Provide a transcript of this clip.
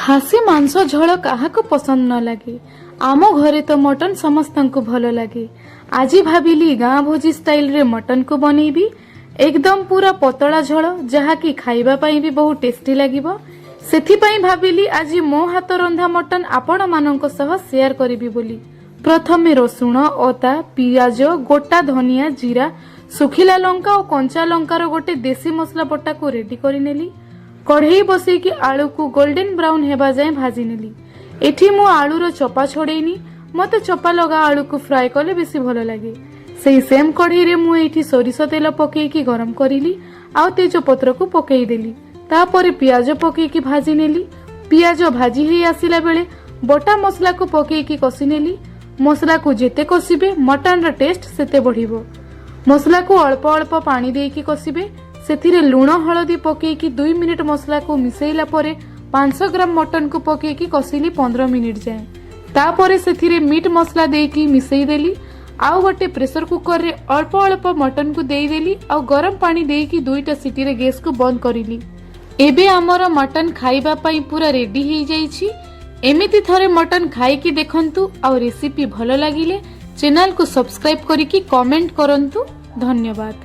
ଖାସି ମାଂସ ଝୋଳ କାହାକୁ ପସନ୍ଦ ନ ଲାଗେ? ଆମ ଘରେ ତ ମଟନ ସମସ୍ତଙ୍କୁ ଭଲ ଲାଗେ। ଆଜି ଭାବିଲି ଗାଁ ଭୋଜି ଷ୍ଟାଇଲରେ ମଟନକୁ ବନେଇବି, ଏକଦମ ପୁରା ପତଳା ଝୋଳ, ଯାହାକି ଖାଇବା ପାଇଁ ବି ବହୁତ ଟେଷ୍ଟି ଲାଗିବ। ସେଥିପାଇଁ ଭାବିଲି ଆଜି ମୋ ହାତ ରନ୍ଧା ମଟନ ଆପଣମାନଙ୍କ ସହ ସେୟାର କରିବି ବୋଲି। ପ୍ରଥମେ ରସୁଣ, ଅଦା, ପିଆଜ, ଗୋଟା ଧନିଆ, ଜିରା, ଶୁଖିଲା ଲଙ୍କା ଓ କଞ୍ଚା ଲଙ୍କାର ଗୋଟେ ଦେଶୀ ମସଲା ବଟାକୁ ରେଡି କରିନେଲି। କଢ଼େଇ ବସେଇକି ଆଳୁକୁ ଗୋଲ୍ଡେନ ବ୍ରାଉନ ହେବା ଯାଏଁ ଭାଜି ନେଲି। ଏଠି ମୁଁ ଆଳୁର ଚୋପା ଛଡେଇନି। ମତେ ଚୋପା ଲଗା ଆଳୁକୁ ଫ୍ରାଏ କଲେ ବେଶୀ ଭଲ ଲାଗେ। ସେଇ ସେମ୍ କଢ଼େଇରେ ମୁଁ ଏଇଠି ସୋରିଷ ତେଲ ପକେଇକି ଗରମ କରିଲି ଆଉ ତେଜପତ୍ରକୁ ପକେଇଦେଲି। ତାପରେ ପିଆଜ ପକେଇକି ଭାଜି ନେଲି। ପିଆଜ ଭାଜି ହେଇ ଆସିଲା ବେଳେ ବଟା ମସଲାକୁ ପକେଇକି କଷି ନେଲି। ମସଲାକୁ ଯେତେ କଷିବେ, ମଟନର ଟେଷ୍ଟ ସେତେ ବଢିବ। ମସଲାକୁ ଅଳ୍ପ ଅଳ୍ପ ପାଣି ଦେଇକି କଷିବେ। ସେଥିରେ ଲୁଣ, ହଳଦୀ ପକେଇକି 2 ମିନିଟ୍ ମସଲାକୁ ମିଶେଇଲା ପରେ 500 ଗ୍ରାମ ମଟନକୁ ପକେଇକି କଷିଲି 15 ମିନିଟ୍ ଯାଏଁ। ତାପରେ ସେଥିରେ ମିଟ୍ ମସଲା ଦେଇକି ମିଶେଇ ଦେଲି ଆଉ ଗୋଟେ ପ୍ରେସର କୁକରରେ ଅଳ୍ପ ଅଳ୍ପ ମଟନକୁ ଦେଇଦେଲି ଆଉ ଗରମ ପାଣି ଦେଇକି ଦୁଇଟା ସିଟିରେ ଗ୍ୟାସକୁ ବନ୍ଦ କରିଲି। ଏବେ ଆମର ମଟନ ଖାଇବା ପାଇଁ ପୁରା ରେଡି ହେଇଯାଇଛି। ଏମିତି ଥରେ ମଟନ ଖାଇକି ଦେଖନ୍ତୁ ଆଉ ରେସିପି ଭଲ ଲାଗିଲେ ଚ୍ୟାନେଲକୁ ସବସ୍କ୍ରାଇବ କରିକି କମେଣ୍ଟ କରନ୍ତୁ। ଧନ୍ୟବାଦ।